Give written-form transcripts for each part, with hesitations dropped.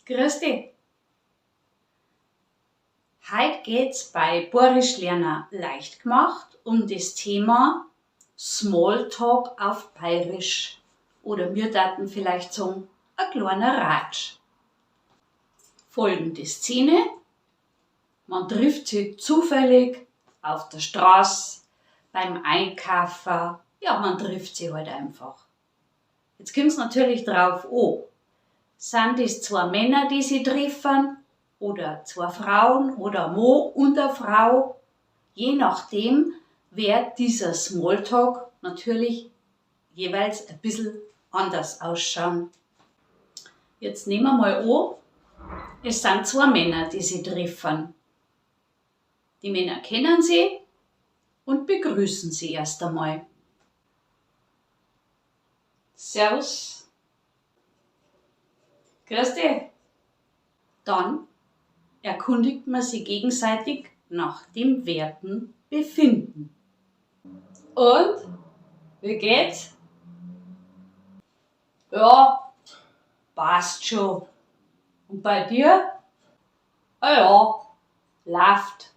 Grüß dich! Heut geht's bei Boarisch lerna leicht gmacht um des Thema Smalltalk auf Bayerisch oder mir daten vielleicht sagen, a kleiner Ratsch. Folgende Szene: Man trifft sich zufällig auf der Straß, beim Einkaufen, ja, man trifft sich halt einfach. Jetzt kommt's natürlich drauf an, sind es zwei Männer, die sich treffen, oder zwei Frauen oder ein Mann und eine Frau? Je nachdem wird dieser Smalltalk natürlich jeweils ein bisschen anders ausschauen. Jetzt nehmen wir mal an, es sind zwei Männer, die sich treffen. Die Männer kennen sie und begrüßen sie erst einmal. Servus. Grüß dich. Dann erkundigt man sich gegenseitig nach dem werten Befinden. Und? Wie geht's? Ja, passt schon. Und bei dir? Ah ja, läuft.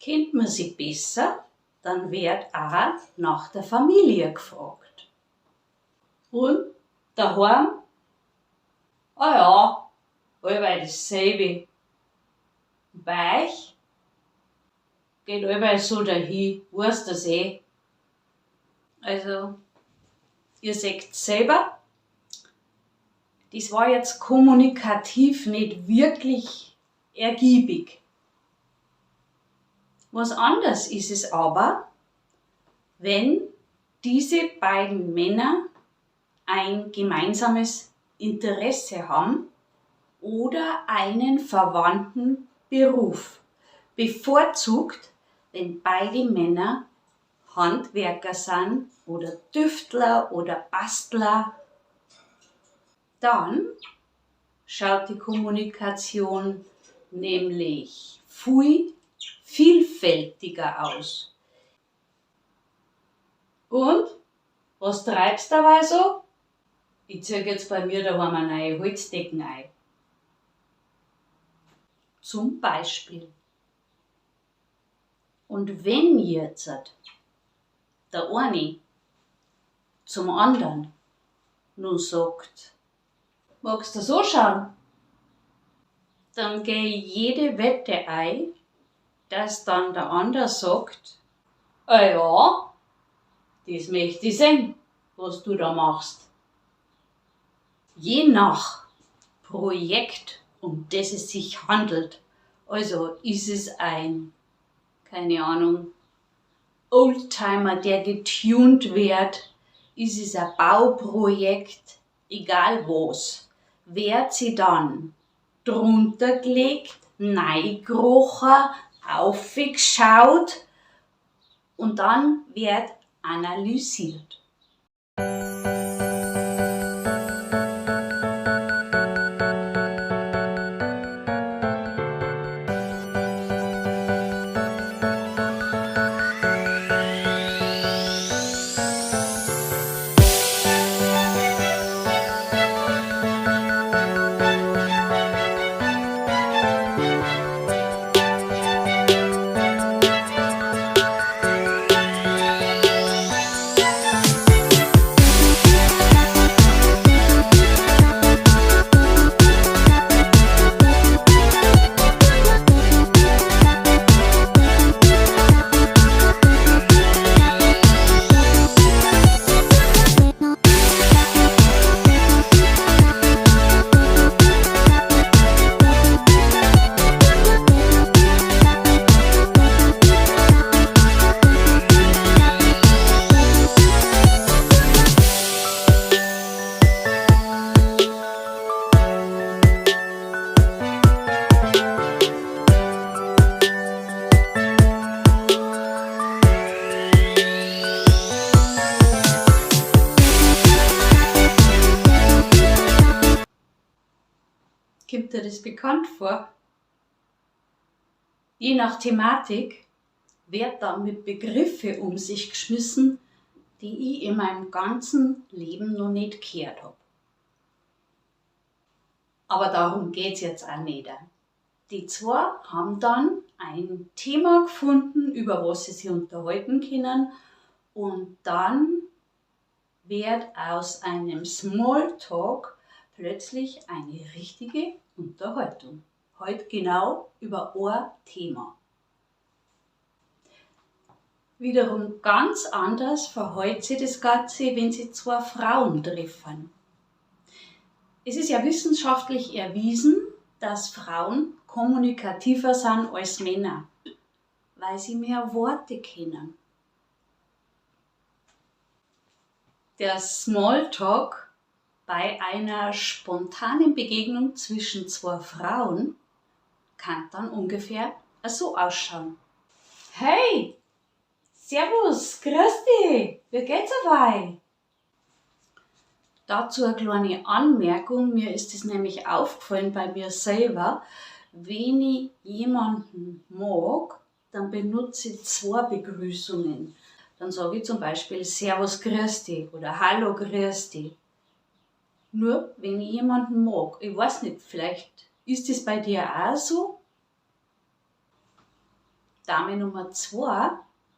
Kennt man sich besser, dann wird auch nach der Familie gefragt. Und? Daheim? Ah ja, allweil dasselbe. Und bei euch? Geht allweil so dahin, weißt das eh. Also, ihr seht selber, das war jetzt kommunikativ nicht wirklich ergiebig. Was anders ist es aber, wenn diese beiden Männer ein gemeinsames Interesse haben oder einen verwandten Beruf. Bevorzugt, wenn beide Männer Handwerker sind oder Tüftler oder Bastler, dann schaut die Kommunikation nämlich viel vielfältiger aus. Und? Was treibst du dabei so? Ich zieh jetzt bei mir daheim eine neue Holzdecken ein. Zum Beispiel. Und wenn jetzt der eine zum anderen nun sagt, magst du so schauen? Dann geh ich jede Wette ein, dass dann der andere sagt, ah ja, das möchte ich sehen, was du da machst. Je nach Projekt, um das es sich handelt, also ist es ein, keine Ahnung, Oldtimer, der getunt wird, ist es ein Bauprojekt, egal was, wird sie dann drunter gelegt, neigekrochen, aufgeschaut und dann wird analysiert. Kommt dir das bekannt vor? Je nach Thematik wird da mit Begriffe um sich geschmissen, die ich in meinem ganzen Leben noch nicht gehört hab. Aber darum geht's jetzt auch nicht. Die zwei haben dann ein Thema gefunden, über was sie sich unterhalten können, und dann wird aus einem Smalltalk plötzlich eine richtige Unterhaltung. Heute genau über ein Thema. Wiederum ganz anders verhält sich das Ganze, wenn sich zwei Frauen treffen. Es ist ja wissenschaftlich erwiesen, dass Frauen kommunikativer sind als Männer, weil sie mehr Worte kennen. Der Smalltalk bei einer spontanen Begegnung zwischen zwei Frauen kann dann ungefähr so ausschauen. Hey! Servus, grüß dich! Wie geht's dabei? Dazu eine kleine Anmerkung. Mir ist es nämlich aufgefallen bei mir selber, wenn ich jemanden mag, dann benutze ich zwei Begrüßungen. Dann sage ich zum Beispiel Servus, grüß dich oder Hallo, grüß dich. Nur wenn ich jemanden mag. Ich weiß nicht, vielleicht ist es bei dir auch so. Dame Nummer 2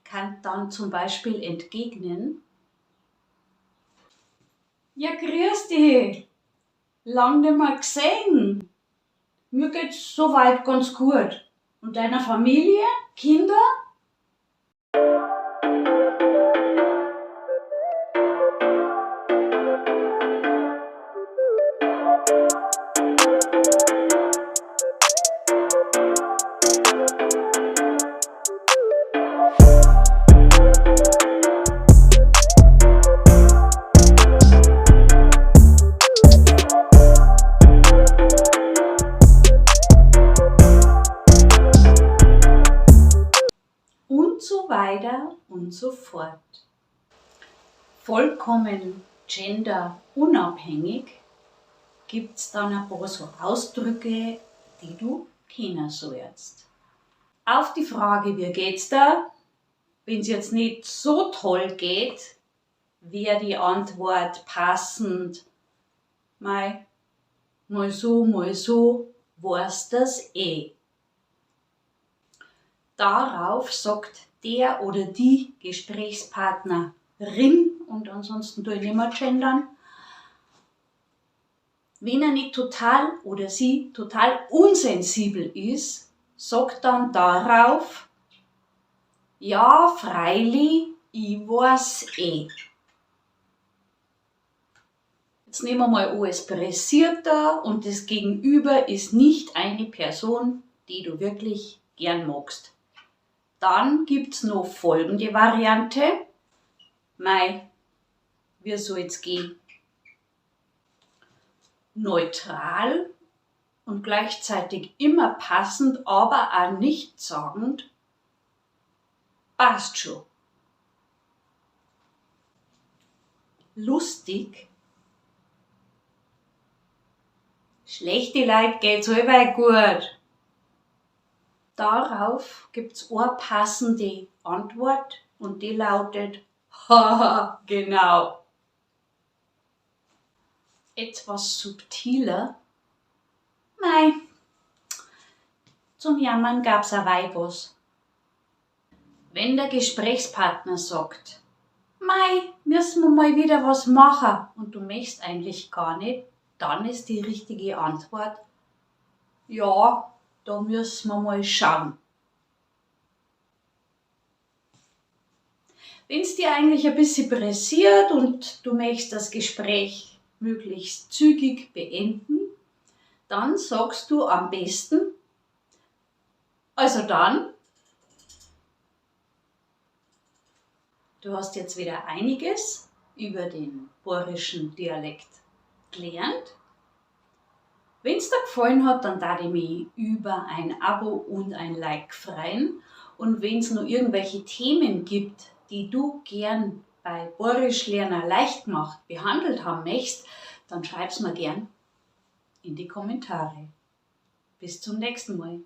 kann dann zum Beispiel entgegnen: Ja, grüß dich! Lang nicht mehr gesehen. Mir geht's soweit ganz gut. Und deiner Familie? Kinder? Und so weiter und so fort. Vollkommen genderunabhängig gibt's dann ein paar so Ausdrücke, die du kennen sollst. Auf die Frage, wie geht's da? Wenn's jetzt nicht so toll geht, wär die Antwort passend: Mei, mal so, mal so, weißt das eh. Darauf sagt der oder die Gesprächspartnerin, und ansonsten tue ich nicht mehr gendern, wenn er nicht total oder sie total unsensibel ist, sagt dann darauf: Ja, freilich, ich weiß eh. Jetzt nehmen wir mal alles pressierter und das Gegenüber ist nicht eine Person, die du wirklich gern magst. Dann gibt's noch folgende Variante: Mei, wie soll's gehen? Neutral und gleichzeitig immer passend, aber auch nichtssagend: Passt schon. Lustig: Schlechte Leid geht's allweil gut. Darauf gibt's eine passende Antwort und die lautet: Haha, genau. Etwas subtiler: Mei, zum Jammern gab's a wei was. Wenn der Gesprächspartner sagt: Mei, müssen wir mal wieder was machen, und du möchtest eigentlich gar nicht, dann ist die richtige Antwort: Ja, da müssen wir mal schauen. Wenn's dir eigentlich ein bisschen pressiert und du möchtest das Gespräch möglichst zügig beenden, dann sagst du am besten: Also dann, du hast jetzt wieder einiges über den bayerischen Dialekt gelernt. Wenn's dir gefallen hat, dann darf ich mich über ein Abo und ein Like freuen. Und wenn's noch irgendwelche Themen gibt, die du gern bei Bayerisch Lerner leicht gemacht behandelt haben möchtest, dann schreib's mir gern in die Kommentare. Bis zum nächsten Mal.